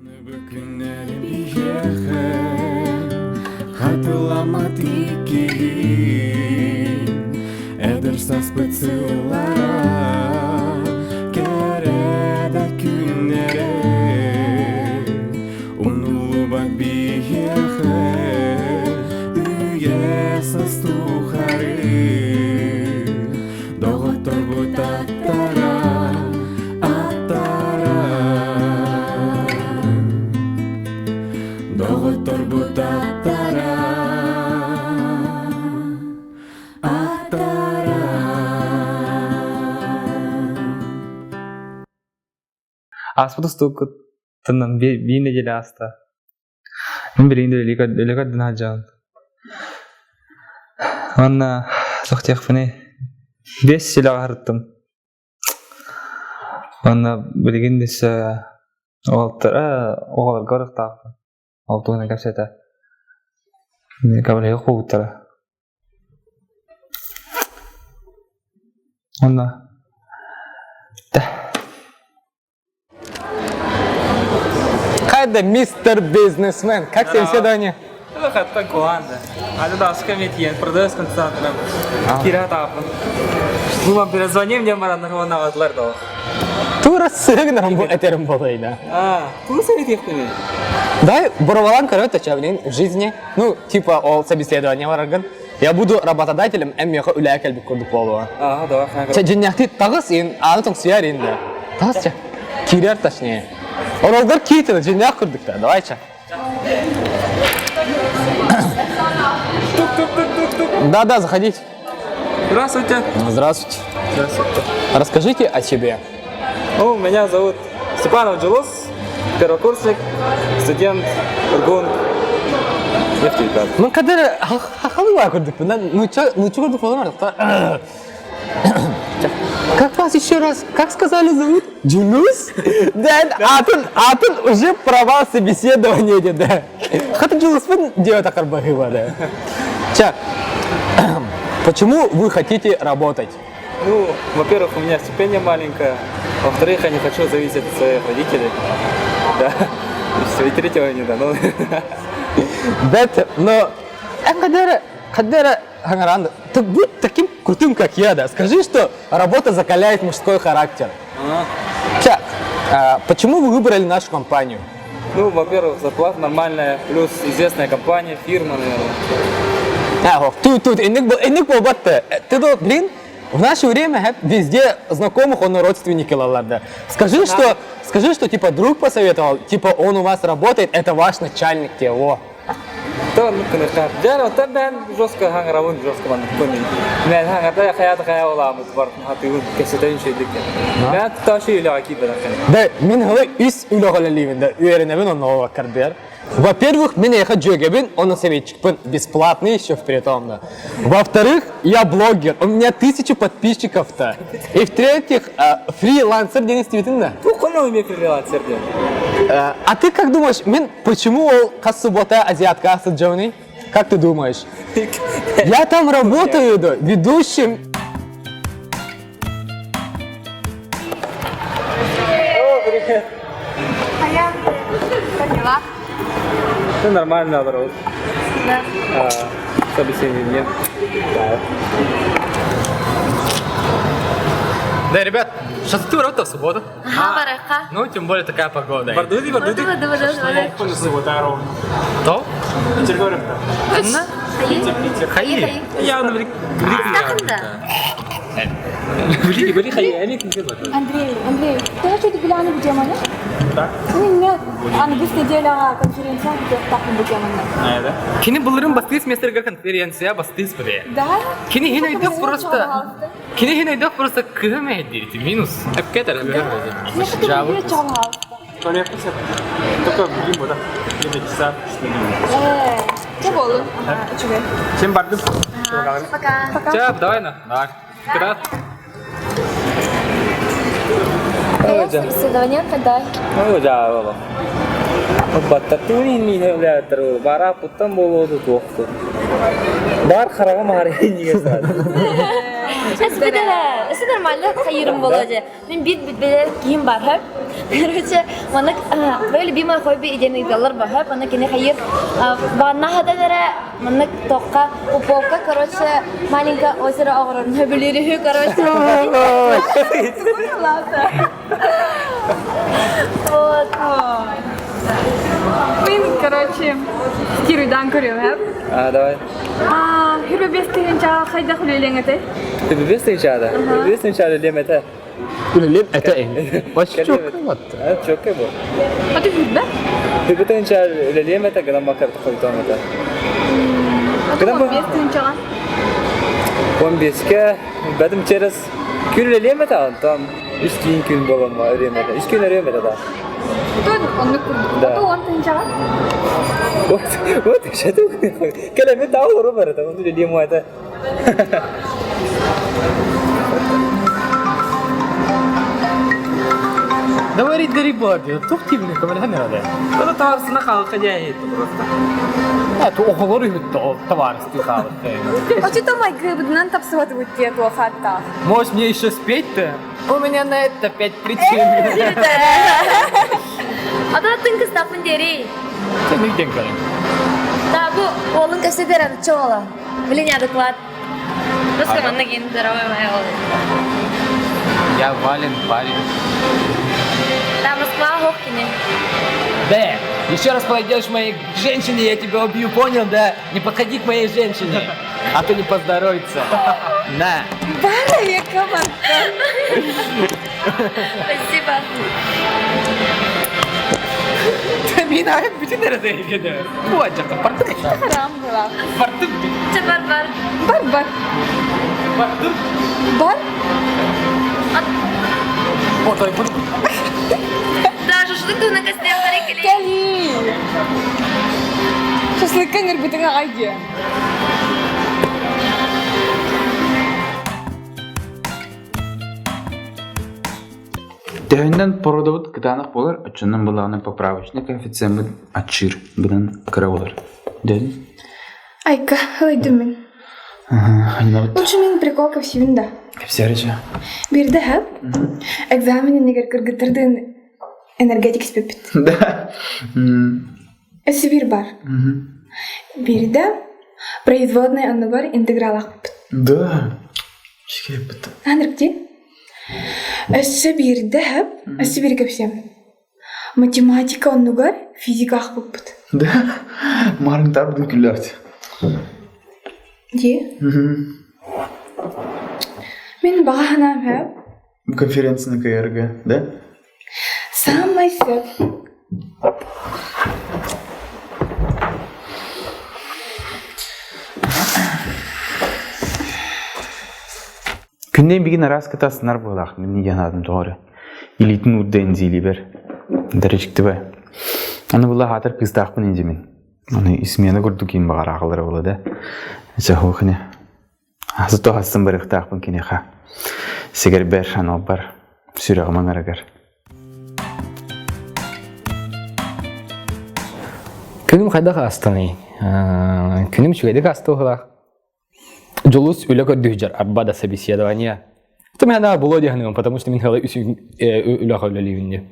Күннэри биһиэхэ хатыламмат иккиһин эдэр саспыт сыллара кэрэ да күннэри умнуллубат биһиэхэ үйэ саас тухары доҕотторбут аттара аттара доҕотторбут аттара аттара Ааспыт устууккуттан биир нэдиэлэ ааста. Мин билигин да үлэ көрдөн сылдьабын. Уонна сохтиахпыный 5 силэҕэ сырыттым. Уонна билигин өссө уолаттара оҕолорго барыахтаахпын. Ол туһунан кэпсэтэ. Кабалега куубуттара. Уонна Хайда, мистер бизнесмен, как собеседование? Хаттан куһаанда. Аны даска метиен, продавец концентратором. Кира таапын. Мы вам перезвоним, дем баранных ваннаҕатылар да. Тура сыгнарым бу этерим болайна. А, тура сыгнар Дай боровалан көрөт блин, в жизни. Ну, типа, ол собеседование бараргын. Я буду работодателем, эм меха үлээ кэлбит курдук буолуо. Ага, давай. Чэ, дьиннэхти таҕыс ин, ааны тоҥсуйар ин да. Таҕыс чэ. Киирэр точнее. Оролгор киитин, дьиннээх курдук да. Давай чэ. Да-да, заходите. Здравствуйте. Здравствуйте. Здравствуйте. Расскажите о себе. Ну, меня зовут Степанов Джулус, первокурсник, студент, Ургун, нефтегаз. Ну, когда хахалыва курдук, ну чё, ну чё курдук болар, Как вас еще раз, как сказали зовут? Джулус? Да, атын, атын уже провал собеседование, да. Хата Джулус делает акарбахыва, да. Ча, почему вы хотите работать? Ну, во-первых, у меня стипендия маленькая. Во-вторых, я не хочу зависеть от своих родителей. Да. И все, и третьего не дано. Бет, но когда, когда Хангаран, ты будь таким крутым, как я, да. Скажи, что работа закаляет мужской характер. А. Ча, а, почему вы выбрали нашу компанию? Ну, во-первых, зарплата нормальная, плюс известная компания, фирма, наверное. А, тут, тут, инник болбатты. Ты, блин, в наше время везде знакомых он родственники лаларда. Скажи, что, скажи, что типа друг посоветовал, типа он у вас работает, это ваш начальник тебе, во. Дьэ, оттон бэйэм жестко хаҥарабын, жестко маннык Мен хаҥарда хайаата хайа оламыт бартын хатыыбын кэсэтэн үчүгэйдик. Мен туташы үлэҕэ киирбэтэххин. Да, мин хылы үс үлэҕэ үлэлиибин да, үөрэнэбин онно карбер. Во-первых, мин эйиэхэ дьүөгэбин, онно советчикпын, бесплатный еще в притом да. Во-вторых, я блогер, у меня тысячи подписчиков-то. И в-третьих, фрилансер диэн истибитин да. Бу коно эмиэ фрилансер диэн. А ты как думаешь, мин почему ол хас суббота азиатка сылдьабыный? Как ты думаешь? Я там работаю, да, ведущим. О, привет. А я как дела? Все нормально, наоборот. Да. А, собеседование. Да. Да, ребят, сейчас ты работал в субботу. Ага, барака. Ну, тем более такая погода. Бардуди, бардуди. Бардуди, бардуди, бардуди. То? Хаи. Я, например, Астахында. Били, били, хай, Андрей, Андрей, ты что биланы будеманы? Да. Нет, аны бис неделяға конференция бүтөктакын будеманы. Кини былырын бастыыс местерге конференция бастыыс бе. Да? Кини хин өйдөх просто Кини хин өйдөх просто кыһым эдирти минус. Эпкетер. Жабы. Только билим бода. Где часа Э, че болду? Үчүгэй. Сен бардым. Пока. Пока. Чап, давай на. Давай. Крат. Собеседование когда? Ну, да, баба. Баттатуни мине бара путтан болуоду туохту. Бар хараҕа маарыйын диге саад. Эспитэ, эсэ нормально хайырым боло же. Мен бит бит киһим бар хөп. Короче, маннык моя любимая хобби идеяны ыыталлар бар хөп. Аны кини хайыр баанна хатан эрэ маннык тоққа упаковка, короче, маленькое озеро оҕорон хөбүлүүрүһү, короче. Вот. Мен, короче, стируйдан көрөм, э? А, давай. А, хүрбе тыһыынчаҕа хайдах үлэлиэҥ этэй? Бес тыһыынчаада. Бес тыһыынчаада үлэлиэм этэ. Үлэлиэм этэ эн. Вообще чөккө батта. Чөккө бу. А ты хүрбе? Хүрбе тыһыынча үлэлиэм этэ, гынан макар хойтоом этэ. А то 15 тыһыынчаҕа? 15-ке бәдім через күн үлэлиэм этэ, онтон үс түүн күн болон өрүөм этэ. Үс күн өрүөм этэ, да. То оннук курдук. Да. А то 10 тыһыынчаҕа? Вот, вот, что кэлэммит таа уру бар это, он үлэлиэм этэ. Давай рибарди, тух тибни көмөлһөн эрэ. Это товарсына халка дяйит просто. Это оҕолор үһүттэ товарищ хаалык. Оччото майгыбытынан тапсыбатыбыт дии туохатта. Можешь мне еще спеть-то? У меня на это пять причин. А то тын кыстапын дери. Сен үйден көрің. Да, бу олын көсөдөрөн чола. Блин, адекват. Просто манна кин здоровый моя. Я Вален парень. Да, Москва хоккини. Да, еще раз подойдешь к моей женщине, я тебя убью, понял, да? Не подходи к моей женщине, а то не поздоровится. На. Бара команда. Спасибо. Мин ай бүтүн эрэ Бу ачака бардым. Харам была. Бардым. Чэ бар бар. Бар бар. Бардым. Бар. Отой бу. Да, шашлык туһунан кэпсиэх кэлин. Кэли. Шашлыкка ыҥырбытыҥ аҕай дии. Төһөннөн породобут кытаанах буолар, оччонон былаҕына поправочный коэффициеммыт аччыыр, быдан кыра буолар. Дөн? Айка, ылайдым мин. Аннабыт. Лучше мин прикол кэпсиибин да. Кэпсиэричэ. Биирдэ хэп, экзамен иннигэр кыргыттардыын энергетик испиппит. Да. Өссө биир бар. Биирдэ производный оннугар интегралаахпыт. Да. Шикэппит. Анырк дии. Өссө биирдэ хэп, өссө биир кэпсиэм. Математика оннугар физикаахпыппыт. Да. Марын тарбын күлләбит. Дии. Мин баҕа санаам хэп. Конференцияны кыайарга, да? Самый сөп. Күннен бигин араас кытаснар буолаах мин диэн тоҕо илиитин уурда инзиилибэр дэричиктибэ аны була хаатар кыыстаахпын инжимин аны измена курдук киин баҕараахалара була да чахуохне асыто хассын барыхтаахпын киниха сигэрбэр анобар сүрэҕим аҥарыгар. Күнүм хайдах аастаный? Күнүм үчүгэйдик ааста быһыылаах. Дьулус үлэ көрдүүр арба да собеседование. Это меня надо было диэн потому что мин хала үлэҕэ үлэлиибин.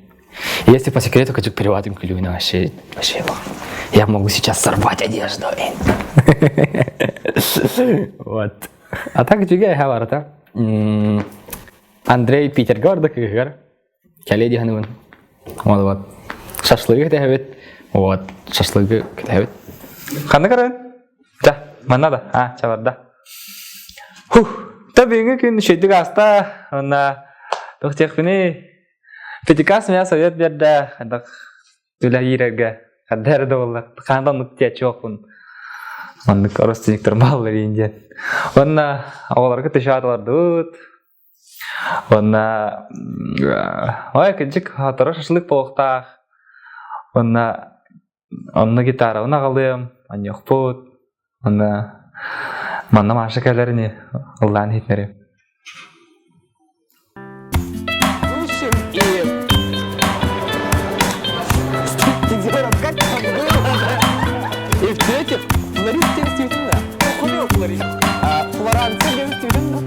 Если по секрету, хочу приватым күлүүнү вообще, вообще я могу сейчас сорвать одежду. Вот. А так үчүгэй барыта. Андрей Питергэ барда кыыһыгар. Кэлиэ диэн Вот, вот. Шашлыгы кэтэһэбит. Вот, шашлыгы кэтэһэбит. Ханна көрөн? Да, манна да. А, чабарда. Хух, та бүгүҥҥү күн үчүгэйдик ааста. Онна туох диэхпиний? Пятикас меня совет биэрдэ. Хайдах үлэ киирэргэ. Ханна эрэ да буоллар. Хаан да оннук диэччи суохпун. Маннык родственниктар бааллар диэн. Онна оҕолорго төшө Онна ой, кырдьык хаторо шашлык буолуохтаах. Онна онно гитарабын аҕалыам, анньыахпыт. Онна манна Маша кэлэр ини, ыллаан иһитинэриэм. И как там было? И в-третьих, Флорист действительно. Флорист. А Флоранция действительно.